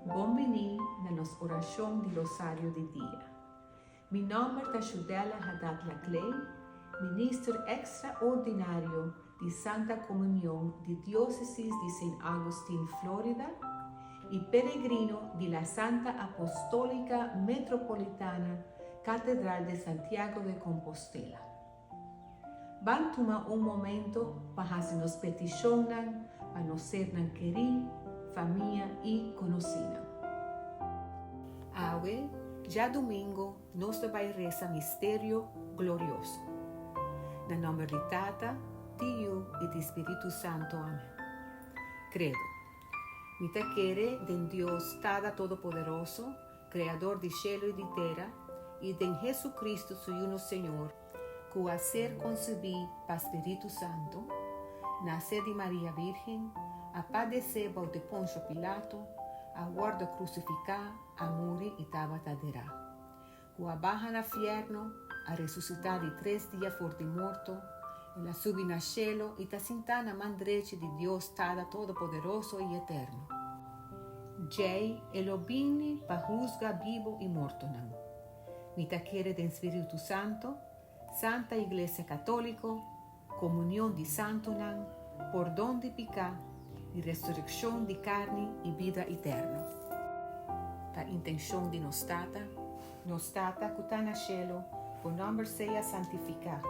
Bon bini na nos orashon di Rosario di dia. Mi nòmber ta Shudella Hadad Laclay, Minister Ekstraordinario di Santa Komunion di Diósesis di Saint Augustine, Florida, i peregrino di La Santa Apostolica Metropolitana Catedral de Santiago de Compostela. Ban tuma un momento pa hasi nos petishonnan pa nos sernan kerí, famia i konosínan. Awe, djadumingo, nos ta bai resa Misterio Glorioso. Na nòmber di Tata, di Yu i di Spiritu Santu. Amèn. Kredo. Mi ta kere den Dios Tata Todopoderoso, Kreador di shelu i di tera, i den Hesu-Kristu su Yu nos Señor, ku a ser konsebí pa Spiritu Santu, nase di Maria Bírgen, a padesé bou di Ponsio Pilato, a wòrdu krusifiká, a muri i tabata derá, ku a baha na fièrnu, a resusitá di tres dia for di morto, el a subi na shelu i ta sintá na man drechi di Dios Tata Todopoderoso i Eterno. Djei e lo bini pa husga bibu i mortonan. Mi ta kere den Spiritu Santo, Santa Iglesia Katóliko, komunion di santunan, pordon di piká i resurekshon di karni i bida iterno. Ta intenshon di nos Tata. Nos Tata ku ta na shelu, bo nòmber sea santifiká,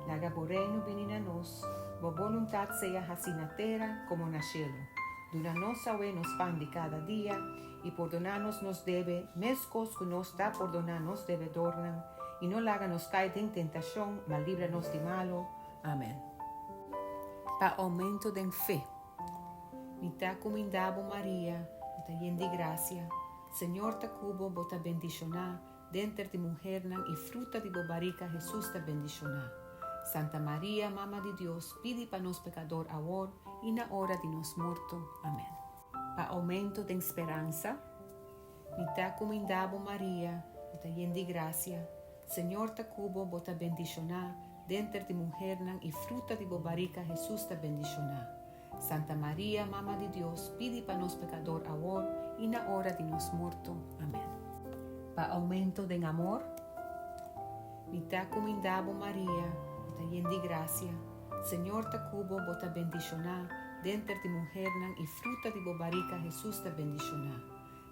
laga bo Reino bini na nos, bo boluntat sea hasí na tera komo na shelu. Duna nos awe nos pan di kada dia, i pordoná nos nos debe, meskos ku nos ta pordoná nos debedornan, i no laga nos kai den tentashon, ma libra nos di malu. Amèn. Pa oumento den fe. Mi ta kumindá bo, Maria, bo ta yen di grasia, Señor ta ku bo, bo ta bendishoná denter di muhernan i fruta di bo barika Hesus ta bendishoná. Santa Maria, Mama di Dios, pidi pa nos pekador awor i na ora di nos morto. Amèn. Pa oumento den speransa. Mi ta kumindá bo, Maria, bo ta yen di grasia, Señor ta ku bo, bo ta bendishoná denter di muhernan i fruta di bo barika Hesus ta bendishoná. Santa Maria, Mama di Dios, pidi pa nos pekador awor i na ora di nos morto. Amèn. Pa oumento den amor. Mi ta kumindá bo, Maria, bo ta yen di grasia, Señor ta ku bo, bo ta bendishoná denter di muhernan i fruta di bo barika Hesus ta bendishoná.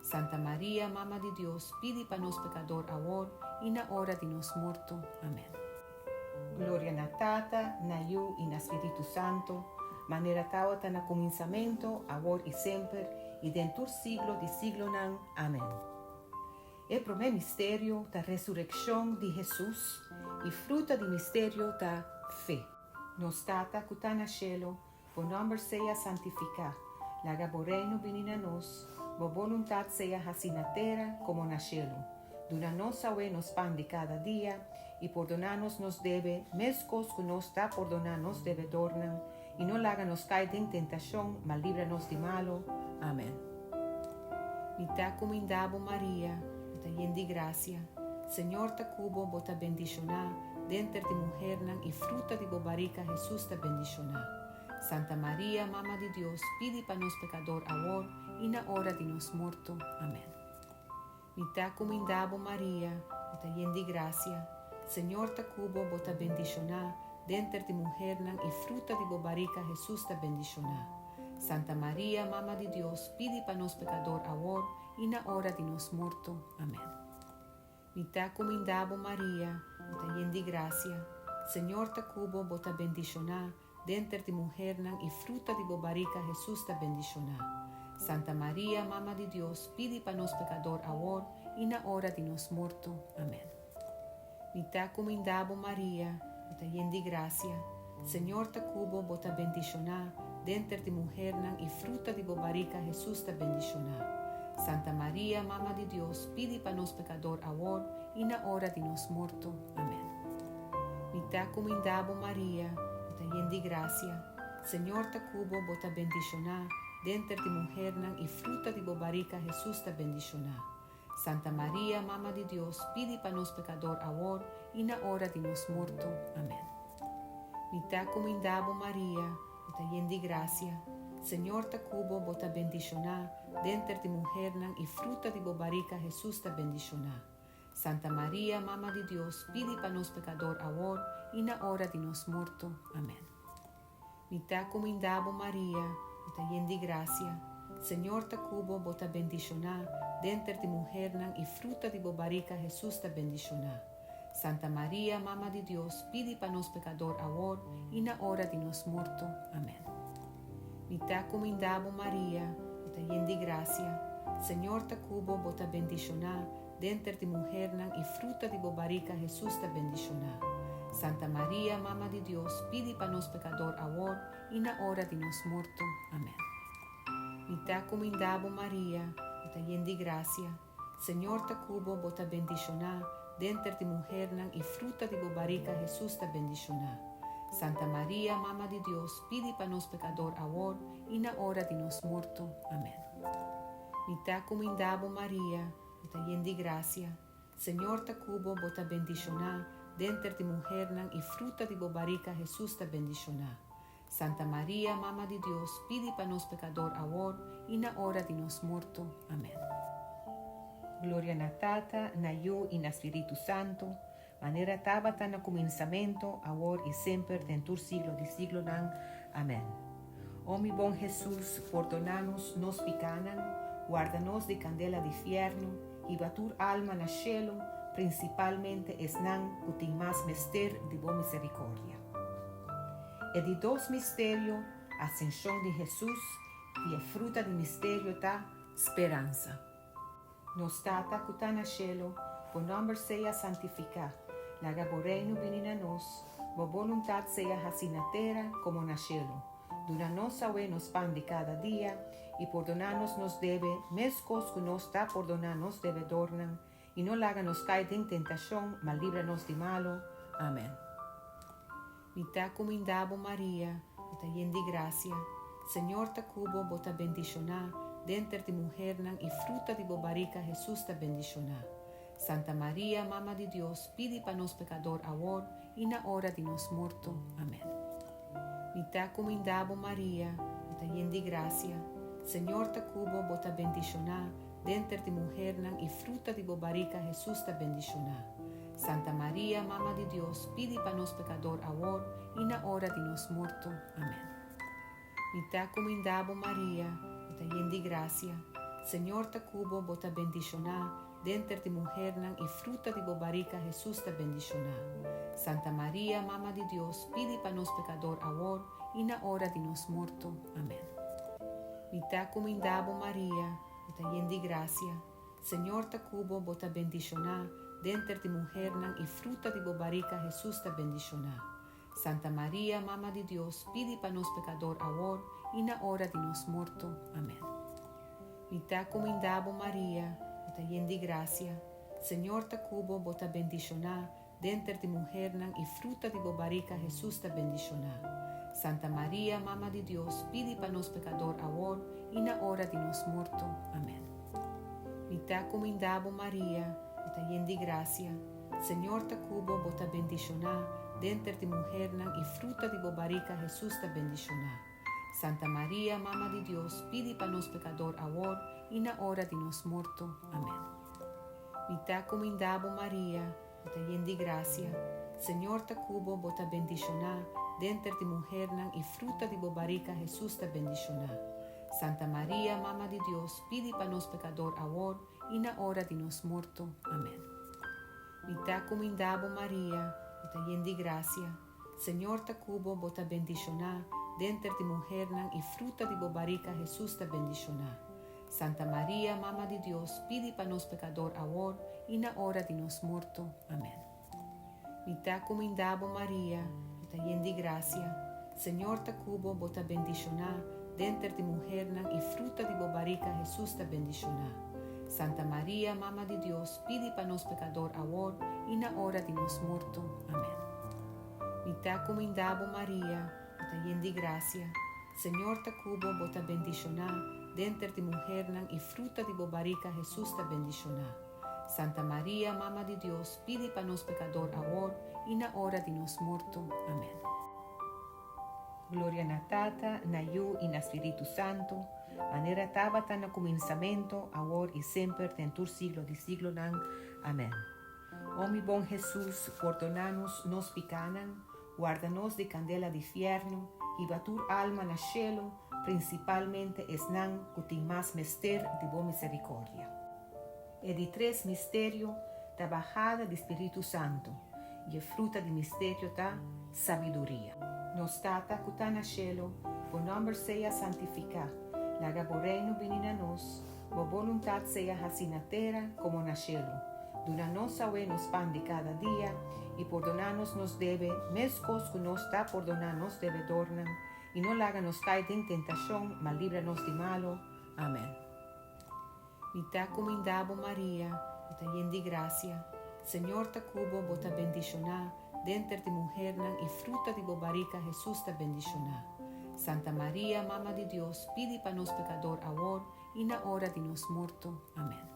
Santa Maria, Mama di Dios, pidi pa nos pekador awor i na ora di nos morto. Amèn. Gloria na Tata, na Yu i na Spiritu Santu, manera tawata na kuminsamentu, awor i semper, i den tur siglo di siglonan. Amèn. E promé misterio ta resurekshon di Hesus i fruta di misterio ta fe. Nos Tata ku ta na shelu, bo nòmber sea santifiká, laga bo Reino bini na nos, bo boluntat sea hasí na tera komo na shelu. Duna nos awe nos pan di kada dia, i pordoná nos nos debe, meskos ku nos ta pordoná nos debedornan, I no laga nos kai den tentashon, ma libra nos di malu. Amen. Mi ta kumindá bo, Maria, bo ta yen di grasia. Señor ta ku bo, bo ta bendishoná denter di muhernan i fruta di bo barika Hesus ta bendishoná. Santa Maria, Mama di Dios, pidi pa nos pekador awor i na ora di nos morto. Amen. Mi ta kumindá bo, Maria, bo ta yen di grasia. Señor ta ku bo, bo ta bendishoná denter di muhernan i fruta di bo barika Hesus ta bendishoná. Santa Maria, Mama di Dios, pidi pa nos pekador awor i na ora di nos morto. Amèn. Mi ta kumindá bo, Maria, bo ta yen di grasia. Señor ta ku bo, bo ta bendishoná Denter di muhernan i fruta di bo barika Hesus ta bendishoná. Santa Maria, Mama di Dios, pidi pa nos pekador awor i na ora di nos morto. Amen. Mi ta kumindá bo Maria, bo ta yen di grasia, Señor ta ku bo, bo ta bendishoná denter di muhernan i fruta di bo barika Hesus ta bendishoná. Santa Maria, Mama di Dios, pidi pa nos pekador awor i na ora di nos morto. Amen. Mi ta kumindá bo, Maria, bo ta yen di grasia, Señor ta ku bo, bo ta bendishoná denter di muhernan i fruta di bo barika Hesus ta bendishoná. Santa Maria, Mama di Dios, pidi pa nos pekador awor i na ora di nos morto. Amen. Mi ta kumindá bo, Maria, bo ta yen di grasia, Señor ta ku bo, bo ta bendishoná denter di muhernan i fruta di bo barika Hesus ta bendishoná. Santa Maria, Mama di Dios, pidi pa nos pekador awor i na ora di nos morto. Amèn. Mi ta kumindá bo Maria, bo ta yen di grasia, Señor ta ku bo, bo ta bendishoná denter di muhernan i fruta di bo barika Hesus ta bendishoná. Santa Maria, Mama di Dios, pidi pa nos pekador awor i na ora di nos morto. Amèn. Mi ta kumindá bo Maria, bo ta yen di grasia, Señor ta ku bo, bo ta bendishoná denter di muhernan i fruta di bo barika Hesus ta bendishoná. Santa Maria, Mama di Dios, pidi pa nos pekador awor i na ora di nos morto. Amèn. Mi ta kumindá bo Maria, bo ta yen di grasia, Señor ta ku bo, bo ta bendishoná denter di muhernan i fruta di bo barika Hesus ta bendishoná. Santa Maria, Mama di Dios, pidi pa nos pekador awor i na ora di nos morto. Amèn. Mi ta kumindá bo Maria, bo ta yen di grasia, Señor ta ku bo, bo ta bendishoná denter di muhernan i fruta di bo barika Hesus ta bendishoná. Santa Maria, Mama di Dios, pidi pa nos pekador awor i na ora di nos morto. Amèn. Gloria na Tata, na Yu i na Spiritu Santu, manera tabata na kuminsamentu, awor i semper, den tur siglo di siglonan. Amèn. O mi bon Hesus, pordoná nos nos pikánan, warda nos di kandela di fièrnu, hiba tur alma na shelu, prinsipalmente esnan ku tin mas mester di bo miserikòrdia. E di dos misterio, Asenshon di Hesus, i e fruta di misterio ta, Speransa. Nos Tata ku ta na shelu, bo nòmber sea santifiká. Laga bo Reino bini na nos. Bo boluntat sea hasí na tera komo na shelu. Duna nos awe nos pan di kada dia, i pordoná nos nos debe, meskos ku nos ta pordoná nos debedornan, I no laga nos kai den tentashon, ma libra nos di malu. Amen. Mi ta kuminda bo, Maria, bo ta yen di grasia. Señor ta ku bo, bo ta bendishoná denter di muhernan i fruta di bo barika Hesus ta bendishoná. Santa Maria, Mama di Dios, pidi pa nos pekador awor i na ora di nos morto. Amen. Mi ta kuminda bo, Maria, bo ta yen di grasia. Señor ta ku bo, bo ta bendishoná denter di muhernan i fruta di bo barika Hesus ta bendishoná. Santa Maria, Mama di Dios, pidi pa nos pekador awor i na ora di nos morto. Amen. Mi ta kuminda bo, Maria, bo ta yen di grasia. Señor ta ku bo, bo ta bendishoná denter di muhernan i fruta di bo barika Hesus ta bendishoná. Santa Maria, Mama di Dios, pidi pa nos pekador awor i na ora di nos morto. Amen. Mi ta kuminda bo, Maria, bo ta yen di grasia. Señor ta ku bo, bo ta bendishoná denter di muhernan i fruta di bo barika Hesus ta bendishoná. Santa Maria, Mama di Dios, pidi pa nos pekador awor i na ora di nos morto. Amen. Mi ta kuminda bo, Maria, bo ta yen di grasia. Señor ta ku bo, bo ta bendishoná denter di muhernan i fruta di bo barika Hesus ta bendishoná. Santa Maria, Mama di Dios, pidi pa nos pekador awor i na ora di nos morto. Amen. Mi ta kuminda bo, Maria, bo ta yen di grasia. Señor ta ku bo, bo ta bendishoná denter di muhernan i fruta di bo barika Hesus ta bendishoná. Santa Maria, Mama di Dios, pidi pa nos pekador awor i na ora di nos morto. Amen. Mi ta kuminda bo, Maria, bo ta yen di grasia. Señor ta ku bo, bo ta bendishoná denter di muhernan i fruta di bo barika Hesus ta bendishoná. Santa Maria, Mama di Dios, pidi pa nos pekador awor i na ora di nos morto. Amen. Mi ta kuminda bo, Maria, bo ta yen di grasia. Señor ta ku bo, bo ta bendishoná denter di muhernan i fruta di bo barika Hesus ta bendishoná. Santa Maria, Mama di Dios, pidi pa nos pekador awor i na ora di nos morto. Amen. Mi ta kuminda bo, Maria, bo ta yen di grasia. Señor ta ku bo, bo ta bendishoná denter di muhernan i fruta di bo barika Hesus ta bendishoná. Santa Maria, Mama di Dios, pidi pa nos pekador awor i na ora di nos morto. Amen. Mi ta kuminda bo, Maria, bo ta yen di grasia. Señor ta ku bo, bo ta bendishoná denter di muhernan i fruta di bo barika Hesus ta bendishoná. Santa Maria, Mama di Dios, pidi pa nos pekador awor i na ora di nos morto. Amen. Gloria na Tata, na Yu i na Spiritu Santu, manera tabata na kuminsamentu, awor i semper, den tur siglo di siglonan. Amèn. O mi bon Hesus, pordoná nos nos pikánan, warda nos di kandela di fièrnu, hiba tur alma na shelu, prinsipalmente esnan ku tin mas mester di bo miserikòrdia. E di tres misterio ta bahada di Spiritu Santu, i e fruta di misterio ta sabiduria. Nos Tata ku ta na shelu, bo nòmber sea santifiká, laga bo Reino bini na nos, bo boluntat sea hasí na tera komo na shelu. Duna nos awe nos pan di kada dia, i pordoná nos nos debe, meskos ku nos ta pordoná nos debedornan, i no laga nos kai den tentashon, ma libra nos di malu. Amèn. Mi ta kuminda bo Maria, bo ta yen di grasia, Señor ta ku bo, bo ta bendishoná denter di muhernan i fruta di bo barika Hesus ta bendishoná. Santa Maria, Mama di Dios, pidi pa nos pekador awor i na ora di nos morto. Amèn.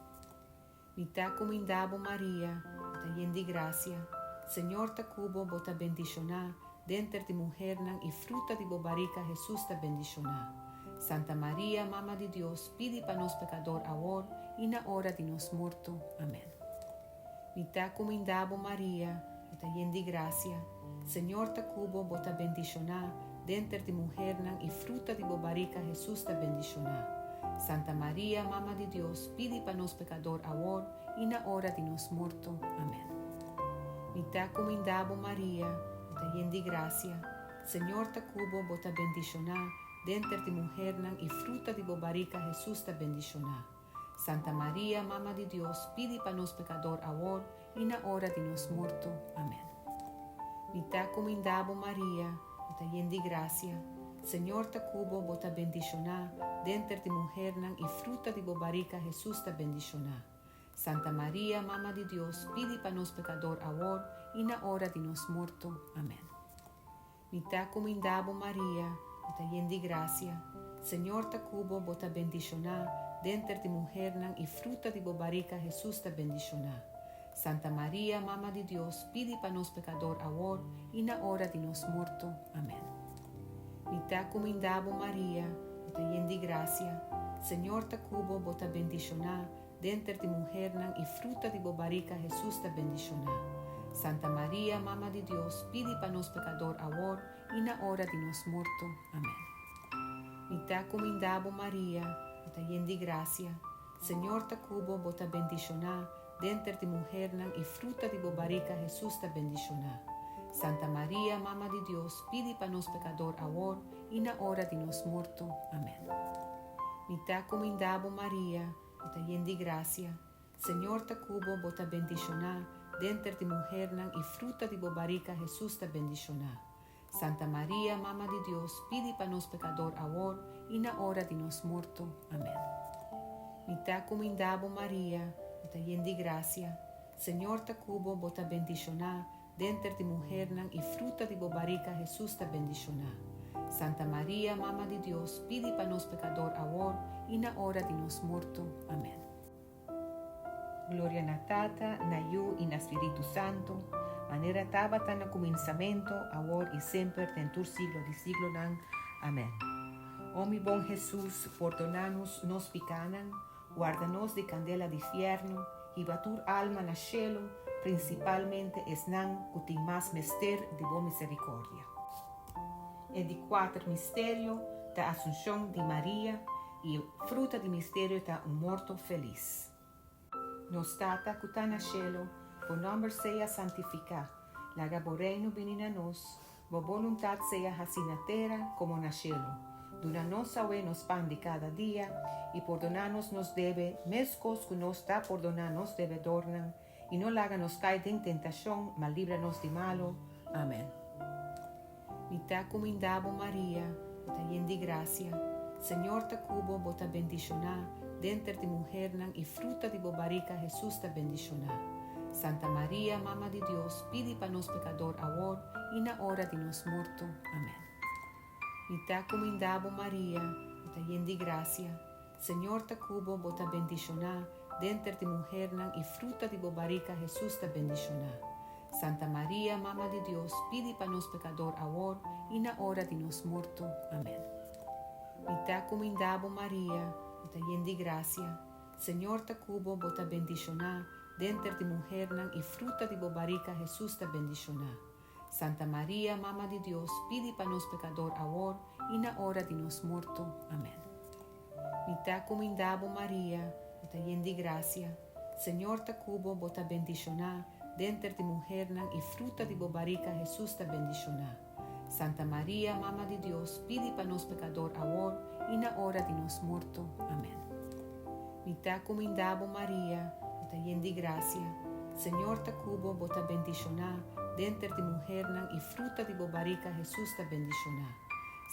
Mi ta kuminda bo Maria, bo ta yen di grasia, Señor ta ku bo, bo ta bendishoná denter di muhernan i fruta di bo barika Hesus ta bendishoná. Santa Maria, Mama di Dios, pidi pa nos pekador awor i na ora di nos morto. Amèn. Mi ta kuminda bo Maria, bo ta yen di grasia, Señor ta ku bo, bo ta bendishoná denter di muhernan i fruta di bo barika Hesus ta bendishoná. Santa Maria, Mama di Dios, pidi pa nos pekador awor i na ora di nos morto. Amèn. Mi ta kuminda bo Maria, bo ta yen di grasia, Señor ta ku bo, bo ta bendishoná denter di muhernan i fruta di bo barika Hesus ta bendishoná. Santa Maria, Mama di Dios, pidi pa nos pekador awor i na ora di nos morto. Amèn. Mi ta kuminda bo Maria, bo ta yen di grasia, Señor ta ku bo, bo ta bendishoná denter di muhernan i fruta di bo barika Hesus ta bendishoná. Santa Maria, Mama di Dios, pidi pa nos pekador awor i na ora di nos morto. Amèn. Mi ta kuminda bo Maria, bo ta yen di grasia, Señor ta ku bo, bo ta bendishoná denter di muhernan i fruta di bo barika Hesus ta bendishoná. Santa Maria, Mama di Dios, pidi pa nos pekador awor i na ora di nos morto. Amèn. Mi ta kuminda bo Maria, bo ta yen di grasia, Señor ta ku bo, bo ta bendishoná denter di muhernan i fruta di bo barika Hesus ta bendishoná. Santa Maria, Mama di Dios, pidi pa nos pekador awor i na ora di nos morto. Amèn. Mi ta kuminda bo Maria, bo ta yen di grasia, Señor ta ku bo, bo ta bendishoná denter di muhernan i fruta di bo barika Hesus ta bendishoná. Santa Maria, Mama di Dios, pidi pa nos pekador awor i na ora di nos morto. Amèn. Mi ta kuminda bo Maria, bo ta yen di grasia, Señor ta ku bo, bo ta bendishoná denter di muhernan i fruta di bo barika Hesus ta bendishoná. Santa Maria, Mama di Dios, pidi pa nos pekador awor i na ora di nos morto. Amèn. Mi ta kuminda bo Maria, bo ta yen di grasia, Señor ta ku bo, bo ta bendishoná denter di muhernan i fruta di bo barika Hesus ta bendishoná. Santa Maria, Mama di Dios, pidi pa nos pekador awor i na ora di nos morto. Amèn. Gloria na Tata, na Yu i na Spiritu Santu, manera tabata na kuminsamentu, awor i semper, den tur siglo di siglonan. Amèn. O mi bon Hesus, pordoná nos nos pikánan, Warda nos di kandela di fièrnu, hiba tur alma na shelu, prinsipalmente esnan ku tin mas mester di bo miserikòrdia. E di kuater misterio ta Asunshon di Maria i e fruta di misterio ta un morto felis. Nos Tata ku ta na shelu, bo nòmber sea santifiká, laga bo Reino bini na nos, Bo boluntat sea hasí na tera komo na shelu. Duna nos awe nos pan di kada dia, i pordoná nos nos debe, meskos ku nos ta pordoná nos debedornan, i no laga nos kai den tentashon, ma libra nos di malu. Amèn. Mi ta kumindá bo, Maria, bo ta yen di grasia, Señor ta ku bo, bo ta bendishoná denter di muhernan, i fruta di bo barika, Hesus, ta bendishoná. Santa Maria, Mama di Dios, pidi pa nos pekador awor i na ora di nos morto. Amèn. Mi ta kuminda bo, Maria, bo ta yen di grasia, Señor ta ku bo, bo ta bendishoná denter di muhernan i fruta di bo barika, Hesus, ta bendishoná. Santa Maria, Mama di Dios, pidi pa nos pekador awor i na ora di nos morto. Amèn. Mi ta kumindá bo, Maria, bo ta yen di grasia, Señor ta ku bo, bo ta bendishoná denter di muhernan i fruta di bo barika Hesus ta bendishoná. Santa Maria, Mama di Dios, pidi pa nos pekador awor i na ora di nos morto. Amèn. Mi ta kumindá bo, Maria, bo ta yen di grasia, Señor ta ku bo, bo ta bendishoná denter di muhernan i fruta di bo barika Hesus ta bendishoná. Santa Maria, Mama di Dios, pidi pa nos pekador awor i na ora di nos morto. Amèn. Mi ta kumindá bo, Maria, bo ta yen di grasia, Señor ta ku bo, bo ta bendishoná denter di muhernan i fruta di bo barika Hesus ta bendishoná.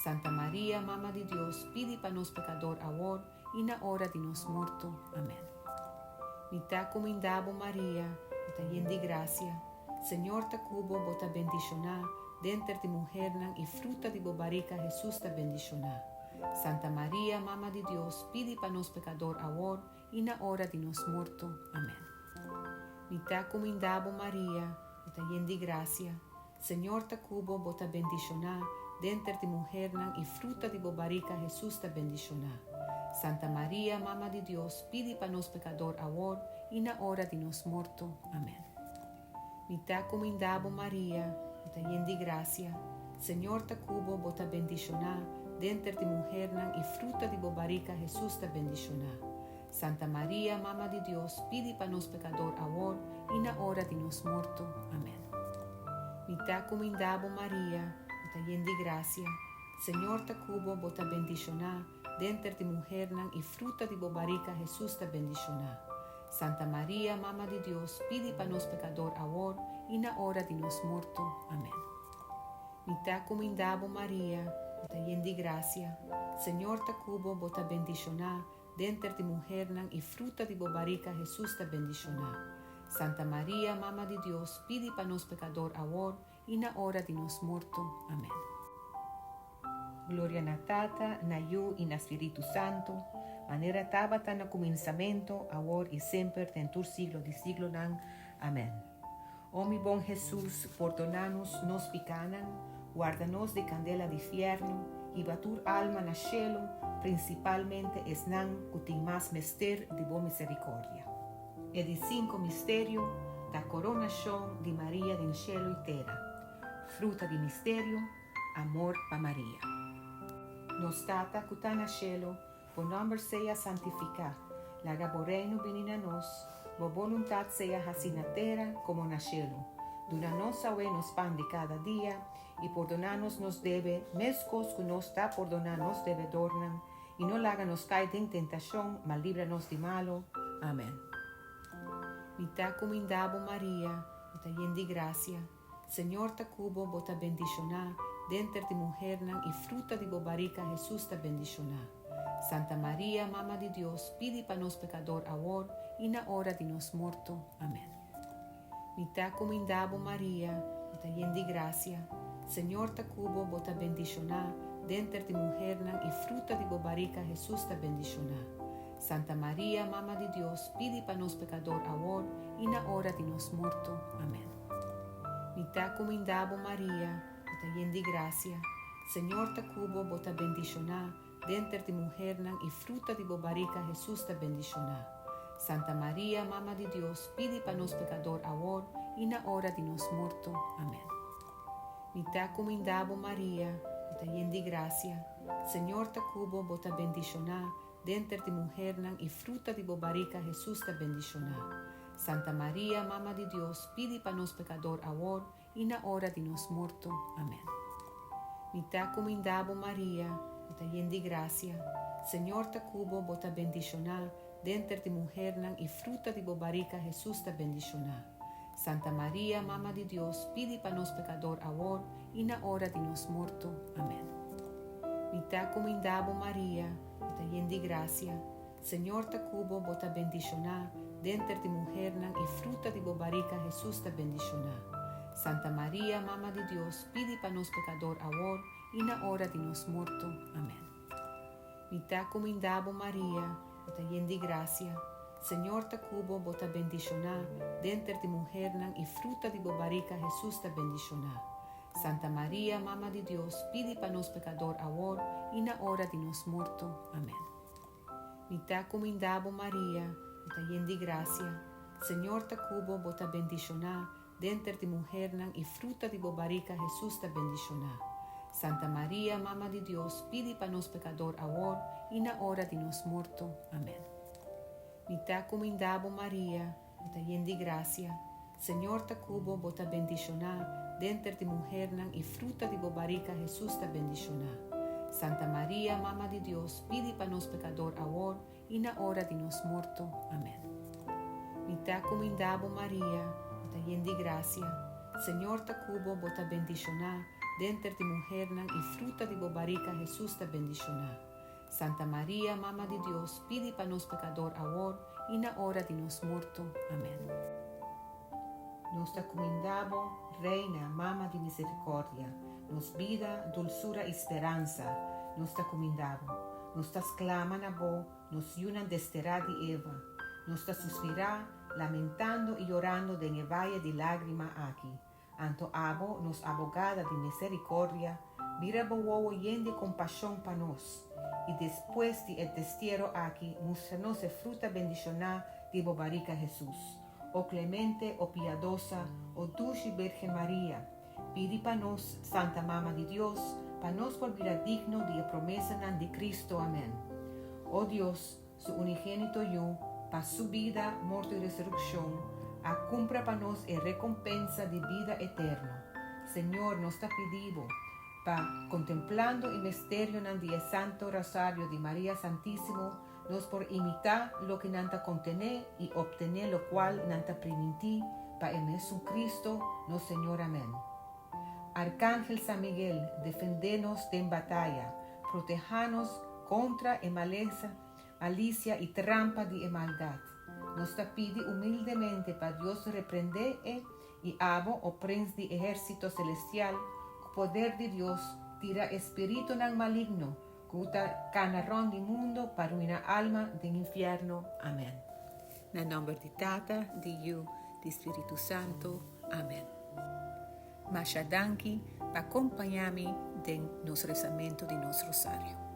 Santa Maria, Mama di Dios, pidi pa nos pekador awor i na ora di nos morto. Amèn. Mi ta kumindá bo, Maria, bo ta yen di grasia, Señor ta ku bo, bo ta bendishoná denter di muhernan i fruta di bo barika Hesus ta bendishoná. Santa Maria, Mama di Dios, pidi pa nos pekador awor i na ora di nos morto. Amèn. Mi ta kumindá bo, Maria, bo ta yen di grasia, Señor ta ku bo, bo ta bendishoná denter di muhernan i fruta di bo barika Hesus ta bendishoná. Santa Maria, Mama di Dios, pidi pa nos pekador awor i na ora di nos morto. Amèn. Mi ta kumindá bo, Maria, bo ta yen di grasia, Señor ta ku bo, bo ta bendishoná denter di muhernan i fruta di bo barika Hesus ta bendishoná. Santa Maria, Mama di Dios, pidi pa nos pekador awor i na ora di nos morto. Amèn. Mi ta kumindá bo, Maria, bo ta yen di grasia, Señor ta ku bo, bo ta bendishoná denter di muhernan i fruta di bo barika Hesus ta bendishoná. Santa Maria, Mama di Dios, pidi pa nos pekador awor i na ora di nos morto. Amèn. Mi ta kumindá bo, Maria, bo ta yen di grasia, Señor ta ku bo, bo ta bendishoná denter di muhernan i fruta di bo barika Hesus ta bendishoná. Santa Maria, Mama di Dios, pidi pa nos pekador awor i na ora di nos morto. Amèn. Gloria na Tata, na Yu i na Spiritu Santu, manera tabata na kuminsamentu, awor i semper, den tur siglo di siglonan. Amèn. O mi bon Hesus, pordoná nos nos pikánan, warda nos di kandela di fièrnu, hiba tur alma na shelu, prinsipalmente esnan ku tin mas mester di bo miserikòrdia. E di sinku misterio ta koronashon di Maria den shelu i tera. Fruta di misterio, amor pa Maria. Nos Tata ku ta na shelu, bo nòmber sea santifiká, laga bo Reino bini na nos, bo boluntat sea hasí na tera komo na shelu. Duna nos awe nos pan di kada dia, i pordoná nos nos debe, meskos ku nos ta pordoná nos debedornan, I no laga nos kai den tentashon, ma libra nos di malu. Amen. Mi ta kumindá bo, Maria, bo ta yen di grasia, Señor ta ku bo, bo ta bendishoná denter di muhernan i fruta di bo barika Hesus ta bendishoná. Santa Maria, Mama di Dios, pidi pa nos pekador awor i na ora di nos morto. Amen. Mi ta kumindá bo, Maria, bo ta yen di grasia, Señor ta ku bo, bo ta bendishoná denter di muhernan i fruta di bo barika Hesus ta bendishoná. Santa Maria, Mama di Dios, pidi pa nos pekador awor i na ora di nos morto. Amèn. Mi ta kumindá bo, Maria, bo ta yen di grasia, Señor ta ku bo, bo ta bendishoná denter di muhernan i fruta di bo barika Hesus ta bendishoná. Santa Maria, Mama di Dios, pidi pa nos pekador awor i na ora di nos morto. Amèn. Mi ta kumindá bo, Maria, bo ta yen di grasia, Señor ta ku bo, bo ta bendishoná denter di muhernan i fruta di bo barika Hesus ta bendishoná. Santa Maria, Mama di Dios, pidi pa nos pekador awor i na ora di nos morto. Amèn. Mi ta kumindá bo, Maria, bo ta yen di grasia, Señor ta ku bo, bo ta bendishoná denter di muhernan i fruta di bo barika Hesus ta bendishoná. Santa Maria, Mama di Dios, pidi pa nos pekador awor i na ora di nos morto. Amèn. Mi ta kumindá bo, Maria, bo ta yen di grasia, Señor ta ku bo, bo ta bendishoná denter di muhernan i fruta di bo barika Hesus ta bendishoná. Santa Maria, Mama di Dios, pidi pa nos pekador awor i na ora di nos morto. Amèn. Mi ta kumindá bo, Maria, bo ta yen di grasia, Señor ta ku bo, bo ta bendishoná denter di muhernan i fruta di bo barika Hesus ta bendishoná. Santa Maria, Mama di Dios, pidi pa nos pekador awor i na ora di nos morto. Amèn. Mi ta kumindá bo Maria, bo ta yen di grasia, Señor ta ku bo, bo ta bendishoná denter di muhernan i fruta di bo barika Hesus ta bendishoná. Santa Maria, Mama di Dios, pidi pa nos pekador awor i na ora di nos morto. Amèn. Mi ta kumindá bo Maria, bo ta yen di grasia, Señor ta ku bo, bo ta bendishoná denter di muhernan i fruta di bo barika Hesus ta bendishoná. Santa Maria, Mama di Dios, pidi pa nos pekador awor i na ora di nos morto. Amèn. Mi ta kumindá bo Maria, bo ta yen di grasia, Señor ta ku bo, bo ta bendishoná denter di muhernan i fruta di bo barika Hesus ta bendishoná. Santa Maria, Mama di Dios, pidi pa nos pekador awor i na ora di nos morto. Amèn. Nos ta kumindá bo, Reina, Mama di Misericordia, nos bida, dulsura i speransa, nos ta kumindá bo. Nos ta sklama na bo, nos yunan desterá di Eva. Nos ta suspirá, lamentando i yorando den e vaye di lágrima aki. Anto abo, nos abogada di misericordia, bira bo wowo yen di compasion pa nos, i despues di e destiero aki mustra nos e fruta bendicioná di bo barica Jesus. O clemente, o piadosa, o dushi Birgen Maria, pidi pa nos, Santa Mama di Dios, pa nos por bira digno di e promesanan di Cristo. Amen. O Dios, Su unigénito Yu, pa Su bida, morto i resurekshon, a kumpra pa nos e rekompensa di bida eterno. Señor, nos ta pidi Bo, pa, kontemplando e misterionan di e Santo Rosario di Maria Santísimo, nos por imitá loke nan ta kontené i optené lokual nan ta primintí pa e mesun Cristo, nos Señor. Amèn. Arcángel San Miguel, defendé nos den bataya, protehá nos kontra e malesa, malisia i trampa di e maldat. Nos ta pidi humildemente pa Dios reprendé e i abo, o Prens di ehérsito selestial, ku poder di Dios, tira e spiritunan maligno ku ta kana rònt di mundu pa ruiná alma den infièrnu. Amèn. Na nòmber di Tata, di Yu, di Spiritu Santu. Amèn. Masha danki pa kompañá mi den nos resamentu di nos rosario.